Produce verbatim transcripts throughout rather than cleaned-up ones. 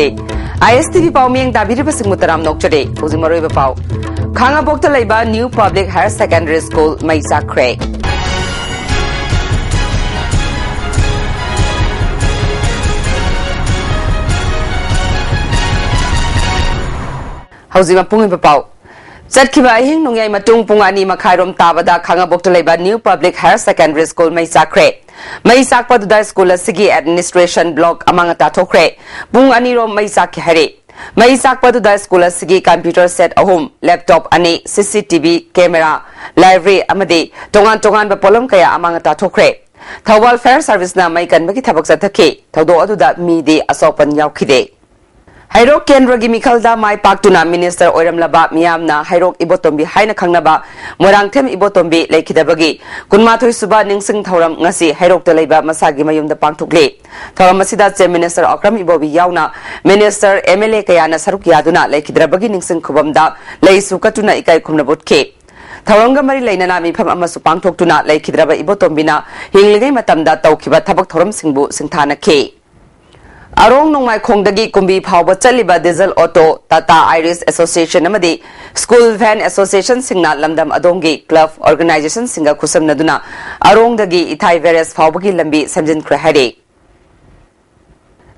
ꯗꯦ꯫ ꯑꯥꯏ S T V ꯄꯥꯎ ꯃꯤꯠꯌꯦꯡ ꯇꯥꯕꯤꯔꯤꯕꯁꯤꯡꯕꯨ ꯇꯔꯥꯝꯅ ꯑꯣꯛꯆꯔꯤ꯫ ꯍꯧꯖꯤꯛ ꯃꯔꯨꯑꯣꯏꯕ ꯄꯥꯎ꯫ ꯈꯥꯉꯕꯣꯛꯇ ꯂꯩꯕ New Public Higher Secondary School ꯃꯩ ꯆꯥꯛꯈ꯭ꯔꯦ꯫ ꯍꯧꯖꯤꯛ ꯃꯄꯨꯡ ꯑꯣꯏꯕ ꯄꯥꯎ꯫ ꯆꯠꯈꯤꯕ ꯑꯍꯤꯡ ꯅꯣꯡꯌꯥꯏ ꯃꯇꯨꯡ ꯄꯨꯡ ꯑꯅꯤ ꯃꯈꯥꯏꯔꯣꯝ ꯇꯥꯕꯗ ꯈꯥꯉꯕꯣꯛꯇ ꯂꯩꯕ New Public Higher Secondary School ꯃꯩ ꯆꯥꯛꯈ꯭ꯔꯦ꯫ ꯃꯩ ꯆꯥꯛꯄꯗꯨꯗ ꯁ꯭ꯀꯨꯜ ꯑꯁꯤꯒꯤ administration block ꯑꯃꯥꯡ ꯑꯇꯥ ꯊꯣꯛꯈ꯭ꯔꯦ꯫ ꯄꯨꯡ ꯑꯅꯤꯔꯣꯝ ꯃꯩ ꯆꯥꯛꯈꯤ ꯍꯥꯏꯔꯤ꯫ ꯃꯩ ꯆꯥꯛꯄꯗꯨꯗ ꯁ꯭ꯀꯨꯜ ꯑꯁꯤꯒꯤ computer set ꯑꯍꯨꯝ, laptop ꯑꯅꯤ, C C T V camera, library ꯑꯃꯗꯤ ꯇꯣꯉꯥꯟ ꯇꯣꯉꯥꯟꯕ ꯄꯣꯠꯂꯝ ꯀꯌꯥ ꯑꯃꯥꯡ ꯑꯇꯥ ꯊꯣꯛꯈ꯭ꯔꯦ꯫ ꯊꯧꯕꯥꯜ Fire Serviceꯅ ꯃꯩ ꯀꯟꯕꯒꯤ ꯊꯕꯛ ꯆꯠꯊꯈꯤ꯫ ꯊꯧꯗꯣꯛ ꯑꯗꯨꯗ ꯃꯤꯗꯤ ꯑꯁꯣꯛꯄꯟ ꯌꯥꯎꯈꯤꯗꯦ꯫ ꯍꯩꯔꯣꯛ ꯀꯦꯟꯗ꯭ꯔꯒꯤ ꯃꯤꯈꯜꯗ ꯃꯥꯏ ꯄꯥꯛꯇꯨꯅ minister ꯑꯣꯏꯔꯝꯂꯕ ꯃꯤꯌꯥꯝꯅ ꯍꯩꯔꯣꯛ ꯏꯕꯣꯇꯣꯝꯕꯤ ꯍꯥꯏꯅ ꯈꯪꯅꯕ ꯃꯣꯏꯔꯥꯡꯊꯦꯝ ꯏꯕꯣꯇꯣꯝꯕꯤ ꯂꯩꯈꯤꯗꯕꯒꯤ ꯀꯨꯟꯃꯥꯊꯣꯏ ꯁꯨꯕ ꯅꯤꯡꯁꯤꯡ ꯊꯧꯔꯝ ꯉꯁꯤ ꯍꯩꯔꯣꯛꯇ ꯂꯩꯕ ꯃꯁꯥꯒꯤ ꯃꯌꯨꯝꯗ ꯄꯥꯡꯊꯣꯛꯂꯤ꯫ ꯊꯧꯔꯝ ꯑꯁꯤꯗ Chief Minister ꯑꯣꯀ꯭ꯔꯝ ꯏꯕꯣꯕꯤ ꯌꯥꯎꯅ minister, M L A ꯀꯌꯥꯅ ꯁꯔꯨꯛ ꯌꯥꯗꯨꯅ ꯂꯩꯈꯤꯗ꯭ꯔꯕꯒꯤ ꯅꯤꯡꯁꯤꯡ ꯈꯨꯕꯝꯗ ꯂꯩꯁꯨ ꯀꯠꯇꯨꯅ ꯏꯀꯥꯏ ꯈꯨꯝꯅꯕ ꯎꯠꯈꯤ꯫ ꯊꯧꯔꯝꯒ ꯃꯔꯤ ꯂꯩꯅꯅ ꯃꯤꯐꯝ ꯑꯃꯁꯨ ꯄꯥꯡꯊꯣꯛꯇꯨꯅ ꯂꯩꯈꯤꯗ꯭ꯔꯕ ꯏꯕꯣꯇꯣꯝꯕꯤꯅ ꯍꯤꯡꯂꯤꯉꯩ ꯃꯇꯝꯗ ꯇꯧꯈꯤꯕ ꯊꯕꯛ ꯊꯧꯔꯝꯁꯤꯡꯕꯨ ꯁꯤꯡꯊꯥꯅꯈꯤ꯫ ꯑꯔꯣꯡ ꯅꯣꯡꯃꯥꯏꯈꯣꯡꯗꯒꯤ ꯀꯨꯝꯕꯤ ꯐꯥꯎꯕ ꯆꯠꯂꯤꯕ Diesel Auto, Tata Iris Association ꯑꯃꯗꯤ School Van Associationꯁꯤꯡꯅ ꯂꯝꯗꯝ ꯑꯗꯣꯝꯒꯤ club organizationꯁꯤꯡꯒ ꯈꯨꯠꯁꯝꯅꯗꯨꯅ ꯑꯔꯣꯡꯗꯒꯤ ꯏꯊꯥꯏ ꯕꯦꯔꯦꯖ ꯐꯥꯎꯕꯒꯤ ꯂꯝꯕꯤ ꯁꯦꯝꯖꯤꯟꯈ꯭ꯔꯦ ꯍꯥꯏꯔꯤ꯫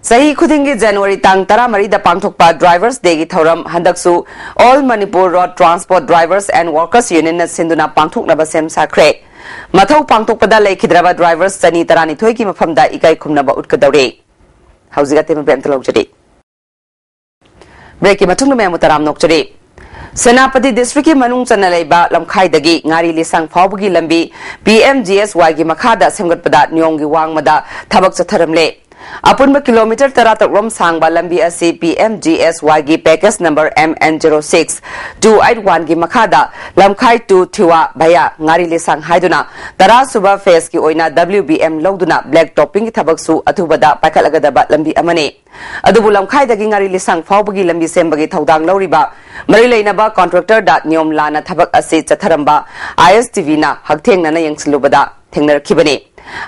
ꯆꯍꯤ ꯈꯨꯗꯤꯡꯒꯤ January ꯇꯥꯡ ꯇꯔꯥꯃꯔꯤꯗ ꯄꯥꯡꯊꯣꯛꯄ Drivers Dayꯒꯤ ꯊꯧꯔꯝ ꯍꯟꯗꯛꯁꯨ All Manipur Road Transport Drivers and Workers Unionꯅ ꯁꯤꯟꯗꯨꯅ ꯄꯥꯡꯊꯣꯛꯅꯕ ꯁꯦꯝ ꯁꯥꯈ꯭ꯔꯦ꯫ ꯃꯊꯧ ꯄꯥꯡꯊꯣꯛꯄꯗ ꯂꯩꯈꯤꯗ꯭ꯔꯕ drivers ꯆꯅꯤ ꯇꯔꯥꯅꯤꯊꯣꯏꯒꯤ ꯃꯐꯝꯗ ꯏꯀꯥꯏ ꯈꯨꯝꯅꯕ ꯎꯠꯀꯗꯧꯔꯤ꯫ ꯍꯧꯖꯤꯛ ꯑꯇꯦꯟꯕ break ꯑꯝꯇ ꯂꯧꯖꯔꯤ꯫ Breakꯀꯤ ꯃꯇꯨꯡꯗ ꯃꯌꯥꯝꯕꯨ ꯇꯔꯥꯝꯅ ꯑꯣꯛꯆꯔꯤ꯫ ꯁꯦꯅꯥꯄꯇꯤ districtꯀꯤ ꯃꯅꯨꯡ ꯆꯟꯅ ꯂꯩꯕ ꯂꯝꯈꯥꯏꯗꯒꯤ ꯉꯥꯔꯤ ꯂꯤꯁꯥꯡ ꯐꯥꯎꯕꯒꯤ ꯂꯝꯕꯤ P M G S Yꯒꯤ ꯃꯈꯥꯗ ꯁꯦꯝꯒꯠꯄꯗ ꯅꯤꯌꯣꯝꯒꯤ ꯋꯥꯡꯃꯗ ꯊꯕꯛ ꯆꯠꯊꯔꯝꯂꯦ꯫ ꯑꯄꯨꯟꯕ kilometre ꯇꯔꯥꯇꯔꯨꯛ ꯔꯣꯝ ꯁꯥꯡꯕ ꯂꯝꯕꯤ ꯑꯁꯤ P M G S Yꯒꯤ package number M N zero six two eight oneꯒꯤ ꯃꯈꯥꯗ ꯂꯝꯈꯥꯏ to ꯊꯤꯋꯥ ꯚꯌꯥ ꯉꯥꯔꯤ ꯂꯤꯁꯥꯡ ꯍꯥꯏꯗꯨꯅ ꯇꯔꯥ ꯁꯨꯕ phaseꯀꯤ ꯑꯣꯏꯅ W B M ꯂꯧꯗꯨꯅ black toppingꯒꯤ ꯊꯕꯛꯁꯨ ꯑꯊꯨꯕꯗ ꯄꯥꯏꯈꯠꯂꯒꯗꯕ ꯂꯝꯕꯤ ꯑꯃꯅꯤ꯫ ꯑꯗꯨꯕꯨ ꯂꯝꯈꯥꯏꯗꯒꯤ ꯉꯥꯔꯤ ꯂꯤꯁꯥꯡ ꯐꯥꯎꯕꯒꯤ ꯂꯝꯕꯤ ꯁꯦꯝꯕꯒꯤ ꯊꯧꯗꯥꯡ ꯂꯧꯔꯤꯕ ꯃꯔꯤ ꯂꯩꯅꯕ contractorꯗ ꯅꯤꯌꯣꯝ ꯂꯥꯟꯅ ꯊꯕꯛ ꯑꯁꯤ ꯆꯠꯊꯔꯝꯕ I S T Vꯅ ꯍꯛꯊꯦꯡꯅꯅ ꯌꯦꯡꯁꯤꯜꯂꯨꯕꯗ ꯊꯦꯡꯅꯔꯛꯈꯤꯕꯅꯤ꯫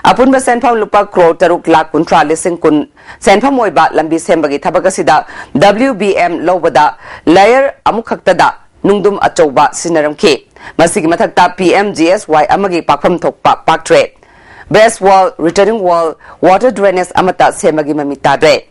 ꯑꯄꯨꯟꯕ ꯁꯦꯟꯐꯝ ꯂꯨꯄꯥ ꯀ꯭ꯔꯣꯔ ꯇꯔꯨꯛ ꯂꯥꯈ ꯀꯨꯟꯊ꯭ꯔꯥ ꯂꯤꯁꯤꯡ ꯀꯨꯟ ꯁꯦꯟꯐꯝ ꯑꯣꯏꯕ ꯂꯝꯕꯤ ꯁꯦꯝꯕꯒꯤ ꯊꯕꯛ ꯑꯁꯤꯗ W B M ꯂꯧꯕꯗ ꯂꯦꯌꯔ ꯑꯃꯈꯛꯇꯗ ꯅꯨꯡꯗꯨꯝ ꯑꯆꯧꯕ ꯁꯤꯖꯤꯟꯅꯔꯝꯈꯤ꯫ ꯃꯁꯤꯒꯤ ꯃꯊꯛꯇ P M G S Y ꯑꯃꯒꯤ ꯄꯥꯛꯐꯝ ꯊꯣꯛꯄ ꯄꯥꯛꯇ꯭ꯔꯦ꯫ ꯕꯦꯁ ꯋꯥꯜ, ꯔꯤꯇꯔꯅꯤꯡ ꯋꯥꯜ, ꯋꯥꯇꯔ ꯗ꯭ꯔꯦꯅꯦꯖ ꯑꯃꯠꯇ ꯁꯦꯝꯕꯒꯤ ꯃꯃꯤ ꯇꯥꯗ꯭ꯔꯦ꯫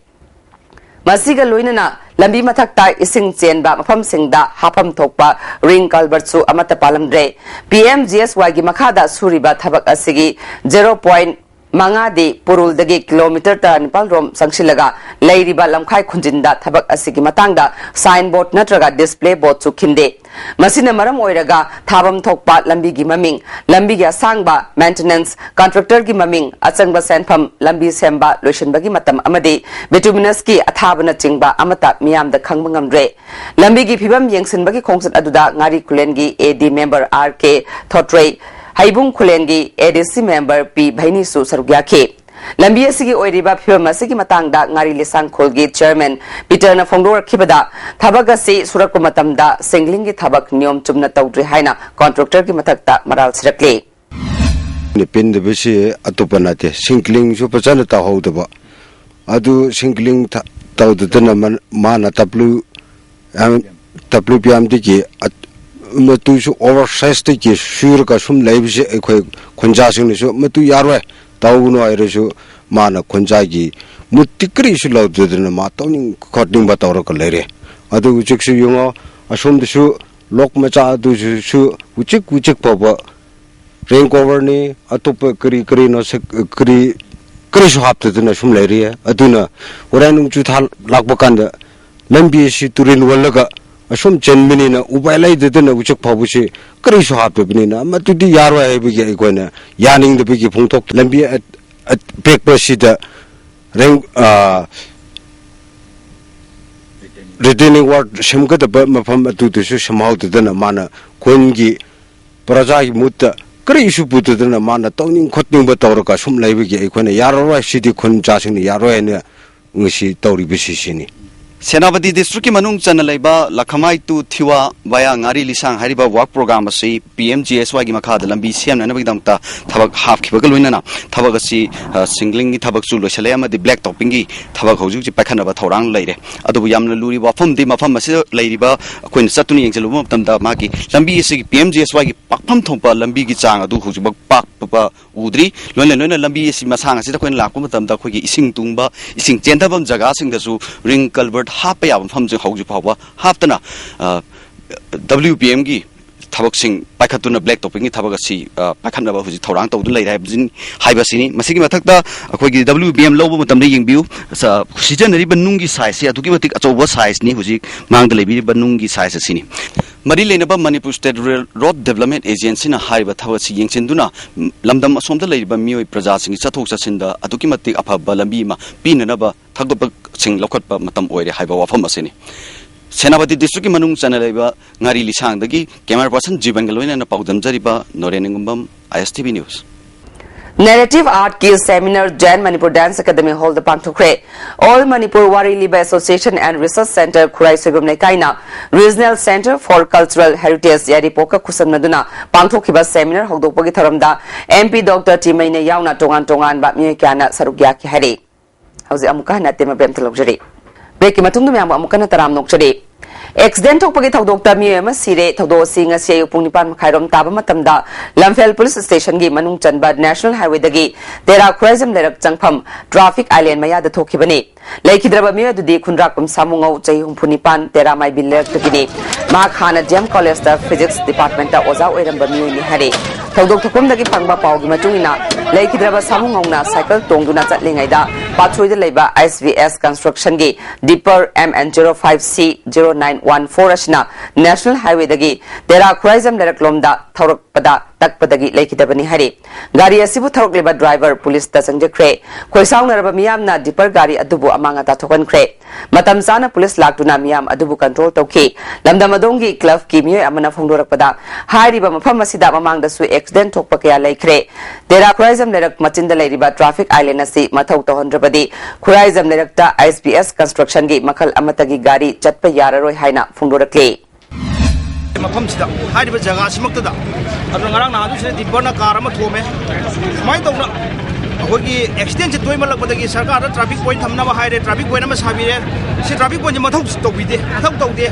ꯃꯁꯤꯒ ꯂꯣꯏꯅꯅ ꯂꯝꯕꯤ ꯃꯊꯛꯇ ꯏꯁꯤꯡ ꯆꯦꯟꯕ ꯃꯐꯝꯁꯤꯡꯗ ꯍꯥꯞꯐꯝ ꯊꯣꯛꯄ ꯔꯤꯡ ꯀꯜꯚꯔꯠꯁꯨ ꯑꯃꯠꯇ ꯄꯥꯜꯂꯝꯗ꯭ꯔꯦ꯫ P M G S Y ꯒꯤ ꯃꯈꯥꯗ ꯁꯨꯔꯤꯕ ꯊꯕꯛ ꯑꯁꯤꯒꯤ zero point ꯃꯉꯥꯗꯤ ꯄꯨꯔꯨꯜꯗꯒꯤ ꯀꯤꯂꯣꯃꯤꯇꯔ ꯇꯔꯥꯅꯤꯄꯥꯜ ꯔꯣꯝ ꯆꯪꯁꯤꯜꯂꯒ ꯂꯩꯔꯤꯕ ꯂꯝꯈꯥꯏ ꯈꯨꯟꯖꯤꯟꯗ ꯊꯕꯛ ꯑꯁꯤꯒꯤ ꯃꯇꯥꯡꯗ ꯁꯥꯏꯟ ꯕꯣꯔꯗ ꯅꯠꯇ꯭ꯔꯒ ꯗꯤꯁꯄ꯭ꯂꯦ ꯕꯣꯔꯗꯁꯨ ꯈꯤꯟꯗꯦ꯫ ꯃꯁꯤꯅ ꯃꯔꯝ ꯑꯣꯏꯔꯒ ꯊꯥꯐꯝ ꯊꯣꯛꯄ ꯂꯝꯕꯤꯒꯤ ꯃꯃꯤꯡ, ꯂꯝꯕꯤꯒꯤ ꯑꯁꯥꯡꯕ, ꯃꯦꯟꯇꯦꯅꯦꯟꯁ, ꯀꯟꯇ꯭ꯔꯦꯛꯇꯔꯒꯤ ꯃꯃꯤꯡ, ꯑꯆꯪꯕ ꯁꯦꯟꯐꯝ, ꯂꯝꯕꯤ ꯁꯦꯝꯕ ꯂꯣꯏꯁꯤꯟꯕꯒꯤ ꯃꯇꯝ ꯑꯃꯗꯤ ꯕꯤꯇꯨꯃꯤꯅꯁꯀꯤ ꯑꯊꯥꯕꯅꯆꯤꯡꯕ ꯑꯃꯠꯇ ꯃꯤꯌꯥꯝꯗ ꯈꯪꯕ ꯉꯝꯗ꯭ꯔꯦ꯫ ꯂꯝꯕꯤꯒꯤ ꯐꯤꯕꯝ ꯌꯦꯡꯁꯤꯟꯕꯒꯤ ꯈꯣꯡꯆꯠ ꯑꯗꯨꯗ ꯉꯥꯔꯤ ꯈꯨꯂꯦꯟꯒꯤ A D member R K ꯊꯣꯠꯇ꯭ꯔꯩ, ꯍꯩꯕꯨꯡ ꯈꯨꯂꯦꯟꯒꯤ A D C member P ꯚꯩꯅꯤꯁꯨ ꯁꯔꯨꯛ ꯌꯥꯈꯤ꯫ ꯂꯝꯕꯤ ꯑꯁꯤꯒꯤ ꯑꯣꯏꯔꯤꯕ ꯐꯤꯕꯝ ꯑꯁꯤꯒꯤ ꯃꯇꯥꯡꯗ ꯉꯥꯔꯤ ꯂꯤꯁꯥꯡꯈꯣꯜꯒꯤ ꯆꯤꯌꯔꯃꯦꯟ ꯄꯤꯇꯔꯅ ꯐꯣꯡꯗꯣꯔꯛꯈꯤꯕꯗ, ꯊꯕꯛ ꯑꯁꯤ ꯁꯨꯔꯛꯄ ꯃꯇꯝꯗ ꯁꯤꯡꯂꯤꯡꯒꯤ ꯊꯕꯛ ꯅꯤꯌꯣꯝ ꯆꯨꯝꯅ ꯇꯧꯗ꯭ꯔꯤ ꯍꯥꯏꯅ ꯀꯣꯟꯇ꯭ꯔꯦꯛꯇꯔꯒꯤ ꯃꯊꯛꯇ ꯃꯔꯥꯜ ꯁꯤꯔꯛꯂꯤ꯫ ꯄꯦꯟꯗꯕꯁꯤ ꯑꯇꯣꯞꯄ ꯅꯠꯇꯦ, ꯁꯤꯡꯀ꯭ꯂꯤꯡꯁꯨ ꯐꯖꯅ ꯇꯧꯍꯧꯗꯕ꯫ ꯑꯗꯨ ꯁꯤꯡꯀ꯭ꯂꯤꯡ ꯊ- ꯇꯧꯗꯗꯅ ꯃꯥ- ꯃꯥꯅ W, W P M ꯗꯒꯤ ꯑ- ꯃꯇꯨꯁꯨ ꯑꯣꯚꯔ ꯁꯥꯏꯖꯇꯒꯤ ꯁꯨꯔꯒ ꯁꯨꯝ ꯂꯩꯕꯁꯦ ꯑꯩꯈꯣꯏ ꯈꯨꯟꯖꯥꯁꯤꯡꯅꯁꯨ ꯃꯇꯨ ꯌꯥꯔꯣꯏ, ꯇꯧꯒꯅꯨ ꯍꯥꯏꯔꯁꯨ ꯃꯥꯅ ꯈꯨꯟꯖꯥꯒꯤ ꯃꯨꯠꯇꯤ ꯀꯔꯤꯁꯨ ꯂꯧꯗꯗꯅ ꯃꯥ ꯇꯧꯅꯤꯡ ꯈꯣꯠꯅꯤꯡꯕ ꯇꯧꯔꯒ ꯂꯩꯔꯦ꯫ ꯑꯗꯨ ꯍꯧꯖꯤꯛꯁꯨ ꯌꯦꯡꯉꯣ, ꯑꯁꯣꯝꯗꯁꯨ ꯂꯣꯛ ꯃꯆꯥ ꯑꯗꯨꯁꯨ ꯍꯧꯖꯤꯛ ꯍꯧꯖꯤꯛ ꯐꯥꯎꯕ ꯔꯦꯟ ꯀꯣꯚꯔꯅꯤ, ꯑꯇꯣꯞꯄ ꯀꯔꯤ ꯀꯔꯤꯅꯣ ꯁꯦꯛ- ꯀꯔꯤ ꯀꯔꯤꯁꯨ ꯍꯥꯞꯇꯗꯅ ꯁꯨꯝ ꯂꯩꯔꯤ꯫ ꯑꯗꯨꯅ ꯍꯣꯔꯦꯟ ꯅꯣꯡꯖꯨ ꯊꯥ ꯂꯥꯛꯄ ꯀꯥꯟꯗ ꯂꯝꯕꯤ ꯑꯁꯤ ꯇꯨꯔꯦꯜ ꯋꯜꯂꯒ ꯑꯁꯨꯝ ꯆꯦꯟꯕꯅꯤꯅ ꯎꯄꯥꯏ ꯂꯩꯇꯗꯅ ꯍꯧꯖꯤꯛ ꯐꯥꯎꯕꯁꯤ ꯀꯔꯤꯁꯨ ꯍꯥꯞꯇꯕꯅꯤꯅ ꯃꯗꯨꯗꯤ ꯌꯥꯔꯣꯏ ꯍꯥꯏꯕꯒꯤ ꯑꯩꯈꯣꯏꯅ ꯌꯥꯅꯤꯡꯗꯕꯒꯤ ꯐꯣꯡꯗꯣꯛ ꯂꯝꯕꯤ ꯑ- ꯑ- ꯄꯤꯛꯄꯁꯤꯗ ꯔꯦꯡ ꯑ, ꯔꯤꯇꯦꯅꯤꯡ ꯋꯥꯜ ꯁꯦꯝꯒꯗꯕ ꯃꯐꯝ ꯑꯗꯨꯗꯁꯨ ꯁꯦꯝꯍꯧꯗꯗꯅ ꯃꯥꯅ ꯈꯨꯟꯒꯤ ꯄ꯭ꯔꯖꯥꯒꯤ ꯃꯨꯠꯇ ꯀꯔꯤꯁꯨ ꯄꯨꯗꯗꯅ ꯃꯥꯅ ꯇꯧꯅꯤꯡ ꯈꯣꯠꯅꯤꯡꯕ ꯇꯧꯔꯒ ꯁꯨꯝ ꯂꯩꯕꯒꯤ ꯑꯩꯈꯣꯏꯅ ꯌꯥꯔꯔꯣꯏ, ꯁꯤꯗꯤ ꯈꯨꯟ ꯃꯆꯥꯁꯤꯡꯅ ꯌꯥꯔꯣꯏ ꯍꯥꯏꯅ ꯉꯁꯤ ꯇꯧꯔꯤꯕꯁꯤ ꯁꯤꯅꯤ꯫ ꯁꯦꯅꯥꯄꯇꯤ ꯗꯤꯁꯇ꯭ꯔꯤꯛꯀꯤ ꯃꯅꯨꯡ ꯆꯟꯅ ꯂꯩꯕ ꯂꯈꯃꯥꯏ ꯇꯨ ꯊꯤꯋꯥ ꯚꯌꯥ ꯉꯥꯔꯤ ꯂꯤꯁꯥꯡ ꯍꯥꯏꯔꯤꯕ ꯋꯥꯔꯛ ꯄ꯭ꯔꯣꯒ꯭ꯔꯥꯝ ꯑꯁꯤ ꯄꯤ ꯑꯦꯝ ꯖꯤ ꯑꯦꯁ ꯋꯥꯏꯒꯤ ꯃꯈꯥꯗ ꯂꯝꯕꯤ ꯁꯦꯝꯅꯅꯕꯒꯤꯗꯃꯛꯇ ꯊꯕꯛ ꯍꯥꯞꯈꯤꯕꯒ ꯂꯣꯏꯅꯅ ꯊꯕꯛ ꯑꯁꯤ, ꯑ, ꯁꯤꯡꯒ꯭ꯂꯤꯡꯒꯤ ꯊꯕꯛꯁꯨ ꯂꯣꯏꯁꯤꯜꯂꯦ ꯑꯃꯗꯤ ꯕ꯭ꯂꯦꯛ ꯇꯣꯞꯄꯤꯡꯒꯤ ꯊꯕꯛ ꯍꯧꯖꯤꯛ ꯍꯧꯖꯤꯛ ꯄꯥꯏꯈꯠꯅꯕ ꯊꯧꯔꯥꯡ ꯂꯩꯔꯦ꯫ ꯑꯗꯨꯕꯨ ꯌꯥꯝꯅ ꯂꯨꯔꯤꯕ ꯋꯥꯐꯝꯗꯤ ꯃꯐꯝ ꯑꯁꯤꯗ ꯂꯩꯔꯤꯕ ꯑꯩꯈꯣꯏꯅ ꯆꯠꯇꯨꯅ ꯌꯦꯡꯁꯤꯜꯂꯨꯕ ꯃꯇꯝꯗ ꯃꯥꯒꯤ ꯂꯝꯕꯤ ꯑꯁꯤꯒꯤ ꯄꯤ ꯑꯦꯝ ꯖꯤ ꯑꯦꯁ ꯋꯥꯏꯒꯤ ꯄꯥꯛꯐꯝ ꯊꯣꯛꯄ ꯂꯝꯕꯤꯒꯤ ꯆꯥꯡ ꯑꯗꯨ ꯍꯧꯖꯤꯛꯃꯛ ꯄꯥꯛꯄ ꯎꯗ꯭ꯔꯤ꯫ ꯂꯣꯏꯅ ꯂꯣꯏꯅ ꯂꯝꯕꯤ ꯑꯁꯤ ꯃꯁꯥꯡ ꯑꯁꯤꯗ ꯑꯩꯈꯣꯏꯅ ꯂꯥꯛꯄ ꯃꯇꯝꯗ ꯑꯩꯈꯣꯏꯒꯤ ꯏꯁꯤꯡ ꯇꯨꯡꯕ, ꯏꯁꯤꯡ ꯆꯦꯟꯊꯐꯝ ꯖꯒꯥꯁꯤꯡꯗꯁꯨ ꯔꯤꯡ ꯀꯜꯚꯔꯠ ꯍꯥꯞꯄ ꯌꯥꯕ ꯃꯐꯝꯁꯤꯡ ꯍꯧꯖꯤꯛ ꯐꯥꯎꯕ ꯍꯥꯞꯇꯅ, ꯑ, ꯗꯕ꯭ꯂꯤꯌꯨ ꯄꯤ ꯑꯦꯝꯒꯤ ꯊꯕꯛꯁꯤꯡ ꯄꯥꯏꯈꯠꯇꯨꯅ ꯕ꯭ꯂꯦꯛ ꯇꯣꯞꯄꯤꯡꯒꯤ ꯊꯕꯛ ꯑꯁꯤ, ꯑ, ꯄꯥꯏꯈꯠꯅꯕ ꯍꯧꯖꯤꯛ ꯊꯧꯔꯥꯡ ꯇꯧꯗꯨꯅ ꯂꯩꯔꯦ ꯍꯥꯏꯕꯁꯤꯅꯤ, ꯍꯥꯏꯕꯁꯤꯅꯤ꯫ ꯃꯁꯤꯒꯤ ꯃꯊꯛꯇ ꯑꯩꯈꯣꯏꯒꯤ ꯗꯕ꯭ꯂꯤꯌꯨ ꯄꯤ ꯑꯦꯝ ꯂꯧꯕ ꯃꯇꯝꯗ ꯌꯦꯡꯕꯤꯌꯨ, ꯁ-, ꯁꯤꯖꯤꯟꯅꯔꯤꯕ ꯅꯨꯡꯒꯤ ꯁꯥꯏꯖꯁꯤ ꯑꯗꯨꯛꯀꯤ ꯃꯇꯤꯛ ꯑꯆꯧꯕ ꯁꯥꯏꯖꯅꯤ꯫ ꯍꯧꯖꯤꯛ ꯃꯥꯡꯗ ꯂꯩꯕꯤꯔꯤꯕ ꯅꯨꯡꯒꯤ ꯁꯥꯏꯖ ꯑꯁꯤꯅꯤ꯫ ꯃꯔꯤ ꯂꯩꯅꯕ Manipur state rural road development ꯑꯦꯖꯦꯟꯁꯤꯅ ꯍꯥꯏꯔꯤꯕ ꯊꯕꯛ ꯑꯁꯤ ꯌꯦꯡꯁꯤꯟꯗꯨꯅ, ꯂꯝꯗꯝ ꯑꯁꯣꯝꯗ ꯂꯩꯔꯤꯕ ꯃꯤꯑꯣꯏ ꯄ꯭ꯔꯖꯥꯁꯤꯡꯒꯤ ꯆꯠꯊꯣꯛ ꯆꯠꯁꯤꯟꯗ ꯑꯗꯨꯛꯀꯤ ꯃꯇꯤꯛ ꯑꯐꯕ ꯂꯝꯕꯤ ꯑꯃ ꯄꯤꯅꯅꯕ ꯊꯧꯒꯠꯄꯁꯤꯡ ꯂꯧꯈꯠꯄ ꯃꯇꯝ ꯑꯣꯏꯔꯦ ꯍꯥꯏꯕ ꯋꯥꯐꯝ ꯑꯁꯤꯅꯤ꯫ ꯁꯦꯅꯥꯄꯇꯤ ꯗꯤꯁꯇ꯭ꯔꯤꯛꯀꯤ ꯃꯅꯨꯡ ꯆꯟꯅ ꯂꯩꯕ ꯉꯥꯔꯤ ꯂꯤꯁꯥꯡꯗꯒꯤ ꯀꯦꯃꯦꯔꯥ ꯄꯥꯔꯁꯟ ꯖꯤꯕꯟꯒ ꯂꯣꯏꯅꯅ ꯄꯥꯎꯗꯝꯖꯔꯤꯕ Noren Ningombam, I S T V news. Narrative Artꯀꯤ seminar Jain Manipur Dance Academy Hallꯗ ꯄꯥꯡꯊꯣꯛꯈ꯭ꯔꯦ꯫ All Manipur ꯋꯥꯔꯤ ꯂꯤꯕ Association and Research Centre Khurai Soibam ꯂꯩꯀꯥꯏꯅ Regional Centre for Cultural Heritage ꯌꯥꯏꯔꯤꯄꯣꯛꯀ ꯈꯨꯠꯁꯝꯅꯗꯨꯅ ꯄꯥꯡꯊꯣꯛꯈꯤꯕ seminar ꯍꯧꯗꯣꯛꯄꯒꯤ ꯊꯧꯔꯝꯗ M P Doctor ꯇꯤꯃꯩꯅ ꯌꯥꯎꯅ ꯇꯣꯉꯥꯟ ꯇꯣꯉꯥꯟꯕ ꯃꯤꯑꯣꯏ ꯀꯌꯥꯅ ꯁꯔꯨꯛ ꯌꯥꯈꯤ ꯍꯥꯏꯔꯤ꯫ ꯍꯧꯖꯤꯛ ꯑꯃꯨꯛꯀ ꯍꯟꯅ ꯑꯇꯦꯟꯕ ꯕ꯭ꯔꯦꯛ ꯑꯝꯇ ꯂꯧꯖꯔꯤ꯫ ꯕ꯭ꯔꯦꯛꯀꯤ ꯃꯇꯨꯡꯗ ꯃꯌꯥꯝꯕꯨ ꯑꯃꯨꯛꯀ ꯍꯟꯅ ꯇꯔꯥꯝꯅ ꯑꯣꯛꯆꯔꯤ꯫ Accident ꯊꯣꯛꯄꯒꯤ ꯊꯧꯗꯣꯛꯇ ꯃꯤꯑꯣꯏ ꯑꯃ ꯁꯤꯔꯦ꯫ ꯊꯧꯗꯣꯛ ꯑꯁꯤ ꯉꯁꯤ ꯑꯌꯨꯛ ꯄꯨꯡ ꯅꯤꯄꯥꯟ ꯃꯈꯥꯏꯔꯣꯝ ꯇꯥꯕ ꯃꯇꯝꯗ ꯂꯝꯐꯦꯜ ꯄꯨꯂꯤꯁ ꯁ꯭ꯇꯦꯁꯟꯒꯤ ꯃꯅꯨꯡ ꯆꯟꯕ ꯅꯦꯁꯅꯦꯜ ꯍꯥꯏꯋꯦꯗꯒꯤ ꯇꯦꯔꯥ ꯈꯨꯔꯥꯏꯖꯝ ꯂꯩꯔꯛ ꯆꯪꯐꯝ ꯇ꯭ꯔꯥꯐꯤꯛ ꯑꯥꯏꯂꯦꯟ ꯃꯌꯥꯗ ꯊꯣꯛꯈꯤꯕꯅꯤ꯫ ꯂꯩꯈꯤꯗ꯭ꯔꯕ ꯃꯤꯑꯣꯏ ꯑꯗꯨꯗꯤ ꯈꯨꯟꯗ꯭ꯔꯥꯛꯄꯝ ꯁꯥꯃꯨꯉꯧ, ꯆꯍꯤ ꯍꯨꯝꯐꯨ ꯅꯤꯄꯥꯟ, ꯇꯦꯔꯥ ꯃꯥꯏꯕꯤ ꯂꯩꯔꯛꯇꯒꯤꯅꯤ꯫ ꯃꯍꯥꯛ ꯍꯥꯟꯅ ꯗꯤ ꯑꯦꯝ ꯀꯣꯂꯦꯖꯇ ꯐꯤꯖꯤꯛꯁ ꯗꯤꯄꯥꯔꯠꯃꯦꯟꯇ ꯑꯣꯖꯥ ꯑꯣꯏꯔꯝꯕ ꯃꯤꯑꯣꯏꯅꯤ ꯍꯥꯏꯔꯤ꯫ ꯊꯧꯗꯣꯛ ꯊꯣꯛꯐꯝꯗꯒꯤ ꯐꯪꯕ ꯄꯥꯎꯒꯤ ꯃꯇꯨꯡ ꯏꯟꯅ, ꯂꯩꯈꯤꯗ꯭ꯔꯕ ꯁꯥꯃꯨꯉꯧꯅ ꯁꯥꯏꯀꯜ ꯇꯣꯡꯗꯨꯅ ꯆꯠꯂꯤꯉꯩꯗ ꯄꯥꯠꯁꯣꯏꯗ ꯂꯩꯕ ꯑꯦꯁ ꯚꯤ ꯑꯦꯁ ꯀꯟꯁꯇ꯭ꯔꯛꯁꯟꯒꯤ ꯗꯤꯄꯔ M N zero five C zero nine one four ꯑꯁꯤꯅ ꯅꯦꯁꯅꯦꯜ ꯍꯥꯏꯋꯦꯗꯒꯤ ꯇꯦꯔꯥ ꯈꯨꯔꯥꯏꯖꯝ ꯂꯩꯔꯛꯂꯣꯝꯗ ꯊꯧꯔꯛꯄꯗ ꯇꯛꯄꯗꯒꯤ ꯂꯩꯈꯤꯗꯕꯅꯤ ꯍꯥꯏꯔꯤ꯫ ꯒꯥꯔꯤ ꯑꯁꯤꯕꯨ ꯊꯧꯔꯛꯂꯤꯕ ꯗ꯭ꯔꯥꯏꯚꯔ ꯄꯨꯂꯤꯁꯇ ꯆꯪꯖꯈ꯭ꯔꯦ꯫ ꯈꯣꯏꯁꯥꯎꯅꯔꯕ ꯃꯤꯌꯥꯝꯅ ꯗꯤꯄꯔ ꯒꯥꯔꯤ ꯑꯗꯨꯕꯨ ꯑꯃꯥꯡ ꯑꯇꯥ ꯊꯣꯛꯍꯟꯈ꯭ꯔꯦ꯫ ꯃꯇꯝ ꯆꯥꯅ ꯄꯨꯂꯤꯁ ꯂꯥꯛꯇꯨꯅ ꯃꯤꯌꯥꯝ ꯑꯗꯨꯕꯨ ꯀꯟꯇ꯭ꯔꯣꯜ ꯇꯧꯈꯤ꯫ ꯂꯝꯗꯝ ꯑꯗꯣꯝꯒꯤ ꯀ꯭ꯂꯕꯀꯤ ꯃꯤꯑꯣꯏ ꯑꯃꯅ ꯐꯣꯡꯗꯣꯔꯛꯄꯗ, ꯍꯥꯏꯔꯤꯕ ꯃꯐꯝ ꯑꯁꯤꯗ ꯃꯃꯥꯡꯗꯁꯨ ꯑꯦꯛꯁꯤꯗꯦꯟ ꯊꯣꯛꯄ ꯀꯌꯥ ꯂꯩꯈ꯭ꯔꯦ꯫ ꯇꯦꯔꯥ ꯈꯨꯔꯥꯏꯖꯝ ꯂꯩꯔꯛ ꯃꯆꯤꯟꯗ ꯂꯩꯔꯤꯕ ꯇ꯭ꯔꯥꯐꯤꯛ ꯑꯥꯏꯂꯦꯟ ꯑꯁꯤ ꯃꯊꯧ ꯇꯧꯍꯟꯗ꯭ꯔꯕꯗꯤ ꯈꯨꯔꯥꯏꯖꯝ ꯂꯩꯔꯛꯇ ꯑꯦꯁ ꯕꯤ ꯑꯦꯁ ꯀꯟꯁꯇ꯭ꯔꯛꯁꯟꯒꯤ ꯃꯈꯜ ꯑꯃꯠꯇꯒꯤ ꯒꯥꯔꯤ ꯆꯠꯄ ꯌꯥꯔꯔꯣꯏ ꯍꯥꯏꯅ ꯐꯣꯡꯗꯣꯔꯛꯂꯤ꯫ ꯃꯐꯝꯁꯤꯗ, ꯍꯥꯏꯔꯤꯕ ꯖꯒꯥ ꯑꯁꯤꯃꯛꯇꯗ, ꯑꯗꯨꯅ ꯉꯔꯥꯡ ꯅꯍꯥꯟꯁꯨ ꯁꯤꯗ ꯗꯤꯝꯄꯔꯅ ꯀꯥꯔ ꯑꯃ ꯊꯣꯝꯃꯦ꯫ ꯁꯨꯃꯥꯏꯅ ꯇꯧꯅ ꯑꯩꯈꯣꯏꯒꯤ ꯑꯦꯛꯁꯤꯗꯦꯟꯁꯦ ꯇꯣꯏꯃꯜꯂꯛꯄꯗꯒꯤ ꯁꯔꯀꯥꯔꯗ ꯇ꯭ꯔꯥꯐꯤꯛ ꯄꯣꯏꯟ ꯊꯝꯅꯕ ꯍꯥꯏꯔꯦ, ꯇ꯭ꯔꯥꯐꯤꯛ ꯄꯣꯏꯟ ꯑꯃ ꯁꯥꯕꯤꯔꯦ꯫ ꯁꯤ ꯇ꯭ꯔꯥꯐꯤꯛ ꯄꯣꯏꯟꯁꯦ ꯃꯊꯧ ꯇꯧꯕꯤꯗꯦ, ꯃꯊꯧ ꯇꯧꯗꯦ꯫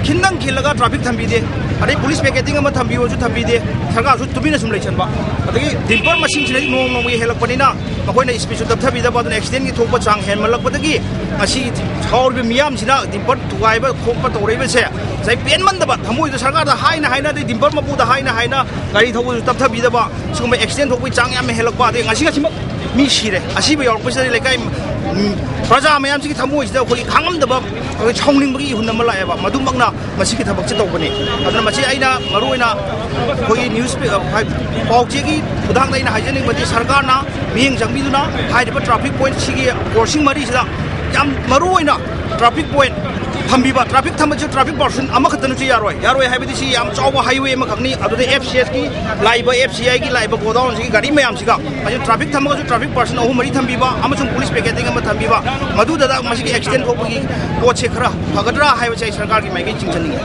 ꯈꯤꯟꯗꯪ ꯈꯤꯜꯂꯒ ꯇ꯭ꯔꯥꯐꯤꯛ ꯊꯝꯕꯤꯗꯦ, ꯑꯗꯩ ꯄꯨꯂꯤꯁ ꯄꯦꯀꯦꯇꯤꯡ ꯑꯃ ꯊꯝꯕꯤꯌꯣꯁꯨ ꯊꯝꯕꯤꯗꯦ꯫ ꯁꯔꯀꯥꯔꯁꯨ ꯇꯨꯃꯤꯟꯅ ꯁꯨꯝ ꯂꯩꯁꯟꯕ꯫ ꯑꯗꯒꯤ ꯗꯤꯝꯄꯔ ꯃꯁꯤꯡꯁꯤꯅꯗꯤ ꯅꯣꯡꯃ ꯅꯣꯡꯃꯒꯤ ꯍꯦꯜꯂꯛꯄꯅꯤꯅ ꯃꯈꯣꯏꯅ ꯏꯁꯄꯤꯠꯁꯨ ꯇꯞꯊꯕꯤꯗꯕ, ꯑꯗꯨꯅ ꯑꯦꯛꯁꯤꯗꯦꯟꯒꯤ ꯊꯣꯛꯄ ꯆꯥꯡ ꯍꯦꯟꯃꯜꯂꯛꯄꯗꯒꯤ ꯉꯁꯤ ꯁꯥꯎꯔꯤꯕ ꯃꯤꯌꯥꯝꯁꯤꯅ ꯗꯤꯝꯄꯔ ꯊꯨꯒꯥꯏꯕ ꯈꯣꯠꯄ ꯇꯧꯔꯛꯏꯕꯁꯦ ꯉꯁꯥꯏ ꯄꯦꯟꯃꯟꯗꯕ ꯊꯃꯣꯏꯗ ꯁꯔꯀꯥꯔꯗ ꯍꯥꯏꯅ ꯍꯥꯏꯅ, ꯑꯗꯩ ꯗꯤꯝꯄꯔ ꯃꯄꯨꯗ ꯍꯥꯏꯅ ꯍꯥꯏꯅ, ꯒꯥꯔꯤ ꯊꯧꯕꯁꯨ ꯇꯞꯊꯕꯤꯗꯕ, ꯁꯤꯒꯨꯝꯕ ꯑꯦꯛꯁꯤꯗꯦꯟ ꯊꯣꯛꯄꯒꯤ ꯆꯥꯡ ꯌꯥꯝꯅ ꯍꯦꯜꯂꯛꯄ, ꯑꯗꯩ ꯉꯁꯤ ꯉꯁꯤꯃꯛ ꯃꯤ ꯁꯤꯔꯦ꯫ ꯑꯁꯤꯕ ꯌꯥꯎꯔꯛꯄꯁꯤꯗ ꯂꯩꯀꯥꯏ, ꯎꯝ, ꯄ꯭ꯔꯖꯥ ꯃꯌꯥꯝꯁꯤꯒꯤ ꯊꯃꯣꯏꯁꯤꯗ ꯑꯩꯈꯣꯏꯒꯤ ꯈꯥꯡꯉꯝꯗꯕ, ꯑꯩꯈꯣꯏ ꯁꯥꯎꯅꯤꯡꯕꯒꯤ ꯏꯍꯨꯟ ꯑꯃ ꯂꯥꯛꯑꯦꯕ꯫ ꯃꯗꯨꯃꯛꯅ ꯃꯁꯤꯒꯤ ꯊꯕꯛꯁꯦ ꯇꯧꯕꯅꯤ꯫ ꯑꯗꯨꯅ ꯃꯁꯤ ꯑꯩꯅ ꯃꯔꯨꯑꯣꯏꯅ ꯑꯩꯈꯣꯏꯒꯤ ꯅ꯭ꯌꯨꯁ ꯄꯦ-, ꯑ, ꯄꯥꯎ ꯆꯦꯒꯤ ꯈꯨꯊꯥꯡꯗ ꯑꯩꯅ ꯍꯥꯏꯖꯅꯤꯡꯕꯗꯤ, ꯁꯔꯀꯥꯔꯅ ꯃꯤꯠꯌꯦꯡ ꯆꯪꯕꯤꯗꯨꯅ ꯍꯥꯏꯔꯤꯕ ꯇ꯭ꯔꯥꯐꯤꯛ ꯄꯣꯏꯟꯠꯁꯤꯒꯤ ꯀꯣꯔꯁꯤꯡ ꯃꯔꯤꯁꯤꯗ ꯌꯥꯝ ꯃꯔꯨꯑꯣꯏꯅ ꯇ꯭ꯔꯥꯐꯤꯛ ꯄꯣꯏꯟꯠ ꯊꯝꯕꯤꯕ, ꯇ꯭ꯔꯥꯐꯤꯛ ꯊꯝꯕꯁꯨ ꯇ꯭ꯔꯥꯐꯤꯛ ꯄꯥꯔꯁꯟ ꯑꯃꯈꯛꯇꯅꯁꯨ ꯌꯥꯔꯣꯏ꯫ ꯌꯥꯔꯣꯏ ꯍꯥꯏꯕꯗꯤ ꯁꯤ ꯌꯥꯝ ꯆꯥꯎꯕ ꯍꯥꯏꯋꯦ ꯑꯃꯈꯛꯅꯤ꯫ ꯑꯗꯨꯗ ꯑꯦꯐ ꯁꯤ ꯑꯦꯁꯀꯤ ꯂꯥꯛꯏꯕ, ꯑꯦꯐ ꯁꯤ ꯑꯥꯏꯒꯤ ꯂꯥꯛꯏꯕ ꯒꯣꯗꯥꯎꯟꯁꯤꯒꯤ ꯒꯥꯔꯤ ꯃꯌꯥꯝꯁꯤꯒ, ꯃꯁꯤ ꯇ꯭ꯔꯥꯐꯤꯛ ꯊꯝꯃꯒꯁꯨ ꯇ꯭ꯔꯥꯐꯤꯛ ꯄꯥꯔꯁꯟ ꯑꯍꯨꯝ ꯃꯔꯤ ꯊꯝꯕꯤꯕ ꯑꯃꯁꯨꯡ ꯄꯨꯂꯤꯁ ꯄꯦꯀꯦꯇꯤꯡ ꯑꯃ ꯊꯝꯕꯤꯕ, ꯃꯗꯨꯗ ꯃꯁꯤꯒꯤ ꯑꯦꯛꯁꯤꯗꯦꯟ ꯊꯣꯛꯄꯒꯤ ꯄꯣꯠꯁꯦ ꯈꯔ ꯐꯒꯗ꯭ꯔꯥ ꯍꯥꯏꯕꯁꯦ ꯑꯩ ꯁꯔꯀꯥꯔꯒꯤ ꯃꯥꯏꯀꯩ ꯆꯤꯡꯁꯤꯟꯅꯤꯡꯉꯤ꯫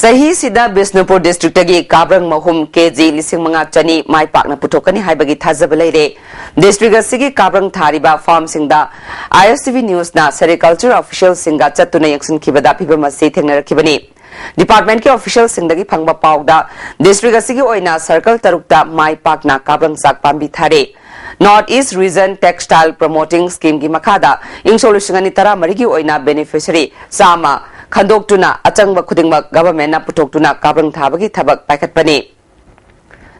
ꯆꯍꯤꯁꯤꯗ ꯕꯤꯁꯅꯨꯄꯨꯔ ꯗꯤꯁꯇ꯭ꯔꯤꯛꯇꯒꯤ ꯀꯥꯕ꯭ꯔꯪ ꯃꯍꯨꯝ ꯀꯦ ꯖꯤ ꯂꯤꯁꯤꯡ ꯃꯉꯥ ꯆꯅꯤ ꯃꯥꯏ ꯄꯥꯛꯅ ꯄꯨꯊꯣꯛꯀꯅꯤ ꯍꯥꯏꯕꯒꯤ ꯊꯥꯖꯕ ꯂꯩꯔꯦ꯫ ꯗꯤꯁꯇ꯭ꯔꯤꯛ ꯑꯁꯤꯒꯤ ꯀꯥꯕ꯭ꯔꯪ ꯊꯥꯔꯤꯕ ꯐꯥꯔꯝꯁꯤꯡꯗ ꯑꯥꯏ ꯑꯦꯁ ꯇꯤ ꯚꯤ ꯅ꯭ꯌꯨꯁꯅ ꯁꯦꯔꯤꯀꯜꯆꯔ ꯑꯣꯐꯤꯁꯤꯌꯦꯜꯁꯤꯡꯒ ꯆꯠꯇꯨꯅ ꯌꯦꯡꯁꯤꯟꯈꯤꯕꯗ ꯐꯤꯕꯝ ꯑꯁꯤ ꯊꯦꯡꯅꯔꯛꯈꯤꯕꯅꯤ꯫ ꯗꯤꯄꯥꯔꯠꯃꯦꯟꯠꯀꯤ ꯑꯣꯐꯤꯁꯤꯌꯦꯜꯁꯤꯡꯗꯒꯤ ꯐꯪꯕ ꯄꯥꯎꯗ, ꯗꯤꯁꯇ꯭ꯔꯤꯛ ꯑꯁꯤꯒꯤ ꯑꯣꯏꯅ ꯁꯔꯀꯜ ꯇꯔꯨꯛꯇ ꯃꯥꯏ ꯄꯥꯛꯅ ꯀꯥꯕ꯭ꯔꯪ ꯆꯥꯛ ꯄꯥꯝꯕꯤ ꯊꯥꯔꯦ꯫ ꯅꯣꯔꯠ ꯏꯁ ꯔꯤꯖꯟ ꯇꯦꯛꯁꯇꯥꯏꯜ ꯄ꯭ꯔꯣꯃꯣꯇꯤꯡ ꯁ꯭ꯀꯤꯝꯒꯤ ꯃꯈꯥꯗ ꯏꯪ ꯁꯣꯛ ꯂꯤꯁꯤꯡ ꯑꯅꯤ ꯇꯔꯥꯃꯔꯤꯒꯤ ꯑꯣꯏꯅ ꯕꯦꯅꯤꯐꯤꯁꯔꯤ ꯆꯥꯝꯃ ꯈꯟꯗꯣꯛꯇꯨꯅ ꯑꯆꯪꯕ ꯈꯨꯗꯤꯡꯃꯛ ꯒꯚꯔꯟꯃꯦꯟꯠꯅ ꯄꯨꯊꯣꯛꯇꯨꯅ ꯀꯥꯕ꯭ꯔꯪ ꯊꯥꯕꯒꯤ ꯊꯕꯛ ꯄꯥꯏꯈꯠꯄꯅꯤ꯫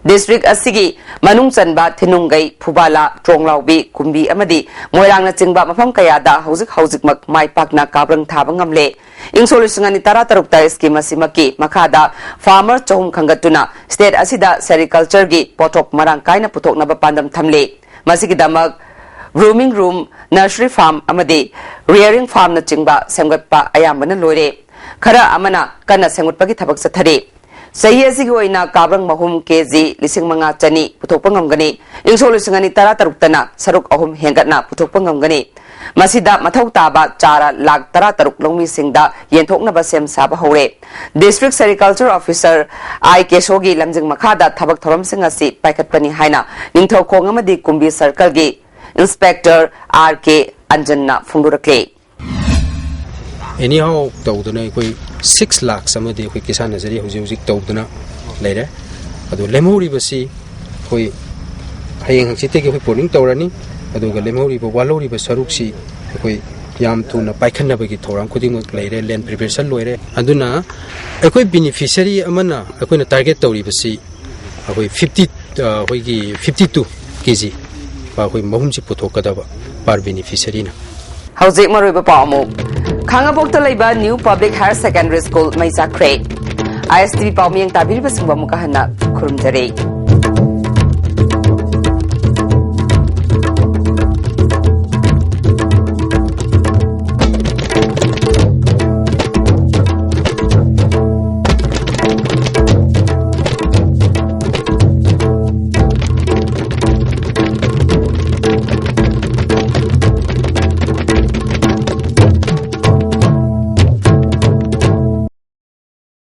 District ꯑꯁꯤꯒꯤ ꯃꯅꯨꯡ ꯆꯟꯕ ꯊꯤꯅꯨꯡꯒꯩ, ꯐꯨꯕꯥꯂꯥ, ꯇ꯭ꯔꯣꯡꯂꯥꯎꯕꯤ, ꯀꯨꯝꯕꯤ ꯑꯃꯗꯤ ꯃꯣꯏꯔꯥꯡꯅꯆꯤꯡꯕ ꯃꯐꯝ ꯀꯌꯥꯗ ꯍꯧꯖꯤꯛ ꯍꯧꯖꯤꯛꯃꯛ ꯃꯥꯏ ꯄꯥꯛꯅ ꯀꯥꯕ꯭ꯔꯪ ꯊꯥꯕ ꯉꯝꯂꯦ꯫ ꯏꯪ ꯁꯣꯛ ꯂꯤꯁꯤꯡ ꯑꯅꯤ ꯇꯔꯥ ꯇꯔꯨꯛꯇ scheme ꯑꯁꯤꯃꯛꯀꯤ ꯃꯈꯥꯗ farmer ꯆꯍꯨꯝ ꯈꯟꯒꯠꯇꯨꯅ state ꯑꯁꯤꯗ sericultureꯒꯤ ꯄꯣꯠꯊꯣꯛ ꯃꯔꯥꯡ ꯀꯥꯏꯅ ꯄꯨꯊꯣꯛꯅꯕ ꯄꯥꯟꯗꯝ ꯊꯝꯂꯤ꯫ ꯃꯁꯤꯒꯤꯗꯃꯛ grooming room, nursery farm ꯑꯃꯗꯤ rearing farmꯅꯆꯤꯡꯕ ꯁꯦꯝꯒꯠꯄ ꯑꯌꯥꯝꯕꯅ ꯂꯣꯏꯔꯦ꯫ ꯈꯔ ꯑꯃꯅ ꯀꯟꯅ ꯁꯦꯝꯒꯠꯄꯒꯤ ꯊꯕꯛ ꯆꯠꯊꯔꯤ꯫ ꯆꯍꯤ ꯑꯁꯤꯒꯤ ꯑꯣꯏꯅ ꯀꯥꯕ꯭ꯔꯪ ꯃꯍꯨꯝ ꯀꯦ ꯖꯤ ꯂꯤꯁꯤꯡ ꯃꯉꯥ ꯆꯅꯤ ꯄꯨꯊꯣꯛꯄ ꯉꯝꯒꯅꯤ꯫ ꯏꯪ ꯁꯣꯛ ꯂꯤꯁꯤꯡ ꯑꯅꯤ ꯇꯔꯥ ꯇꯔꯨꯛꯇꯅ ꯁꯔꯨꯛ ꯑꯍꯨꯝ ꯍꯦꯟꯒꯠꯅ ꯄꯨꯊꯣꯛꯄ ꯉꯝꯒꯅꯤ꯫ ꯃꯁꯤꯗ ꯃꯊꯧ ꯇꯥꯕ ꯆꯥꯔꯥ ꯂꯥꯈ ꯇꯔꯥ ꯇꯔꯨꯛ ꯂꯧꯃꯤꯁꯤꯡꯗ ꯌꯦꯟꯊꯣꯛꯅꯕ ꯁꯦꯝ ꯁꯥꯕ ꯍꯧꯔꯦ꯫ District Sericulture Officer ꯑꯥꯏ ꯀꯦꯁꯣꯒꯤ ꯂꯝꯖꯤꯡ ꯃꯈꯥꯗ ꯊꯕꯛ ꯊꯧꯔꯝꯁꯤꯡ ꯑꯁꯤ ꯄꯥꯏꯈꯠꯄꯅꯤ ꯍꯥꯏꯅ ꯅꯤꯡꯊꯧꯈꯣꯡ ꯑꯃꯗꯤ ꯀꯨꯝꯕꯤ circleꯒꯤ inspector ꯑꯥꯔ ꯀꯦ ꯑꯟꯖꯟꯅ ꯐꯣꯡꯗꯣꯔꯛꯂꯤ꯫ ꯑꯦꯅꯤ ꯍꯥꯎ ꯇꯧꯗꯅ ꯑꯩꯈꯣꯏ ꯁꯤꯛꯁ ꯂꯥꯛꯁ ꯑꯃꯗꯤ ꯑꯩꯈꯣꯏ ꯀꯤꯁꯥꯟ ꯅꯖꯔꯤ ꯍꯧꯖꯤꯛ ꯍꯧꯖꯤꯛ ꯇꯧꯗꯨꯅ ꯂꯩꯔꯦ꯫ ꯑꯗꯣ ꯂꯦꯝꯍꯧꯔꯤꯕꯁꯤ ꯑꯩꯈꯣꯏ ꯍꯌꯦꯡ ꯍꯪꯆꯤꯠꯇꯒꯤ ꯑꯩꯈꯣꯏ planning ꯇꯧꯔꯅꯤ꯫ ꯑꯗꯨꯒ ꯂꯦꯝꯍꯧꯔꯤꯕ, ꯋꯥꯠꯍꯧꯔꯤꯕ ꯁꯔꯨꯛꯁꯤ ꯑꯩꯈꯣꯏ ꯌꯥꯝ ꯊꯨꯅ ꯄꯥꯏꯈꯠꯅꯕꯒꯤ ꯊꯧꯔꯥꯡ ꯈꯨꯗꯤꯡꯃꯛ ꯂꯩꯔꯦ꯫ Land preparation ꯂꯣꯏꯔꯦ꯫ ꯑꯗꯨꯅ ꯑꯩꯈꯣꯏ beneficiary ꯑꯃꯅ ꯑꯩꯈꯣꯏꯅ target ꯇꯧꯔꯤꯕꯁꯤ ꯑꯩꯈꯣꯏ ꯐꯤꯐꯇꯤ, ꯑꯩꯈꯣꯏꯒꯤ ꯐꯤꯐꯇꯤ ꯇꯨ ꯀꯦ ꯖꯤ ꯑꯩꯈꯣꯏ ꯃꯍꯨꯝꯁꯤ ꯄꯨꯊꯣꯛꯀꯗꯕ per beneficiaryꯅ꯫ ꯍꯧꯖꯤꯛ ꯃꯔꯨꯑꯣꯏꯕ ꯄꯥꯎ ꯑꯃꯨꯛ꯫ ꯈꯥꯡꯉꯕꯣꯛꯇ ꯂꯩꯕ New Public Higher Secondary School ꯃꯩ ꯆꯥꯛꯈ꯭ꯔꯦ꯫ ꯑꯥꯏ ꯑꯦꯁ ꯇꯤ ꯚꯤ ꯄꯥꯎꯃꯤ ꯌꯦꯡ ꯇꯥꯕꯤꯔꯤꯕꯁꯤꯡꯕꯨ ꯑꯃꯨꯛꯀ ꯍꯟꯅ ꯈꯨꯔꯨꯝꯖꯔꯤ꯫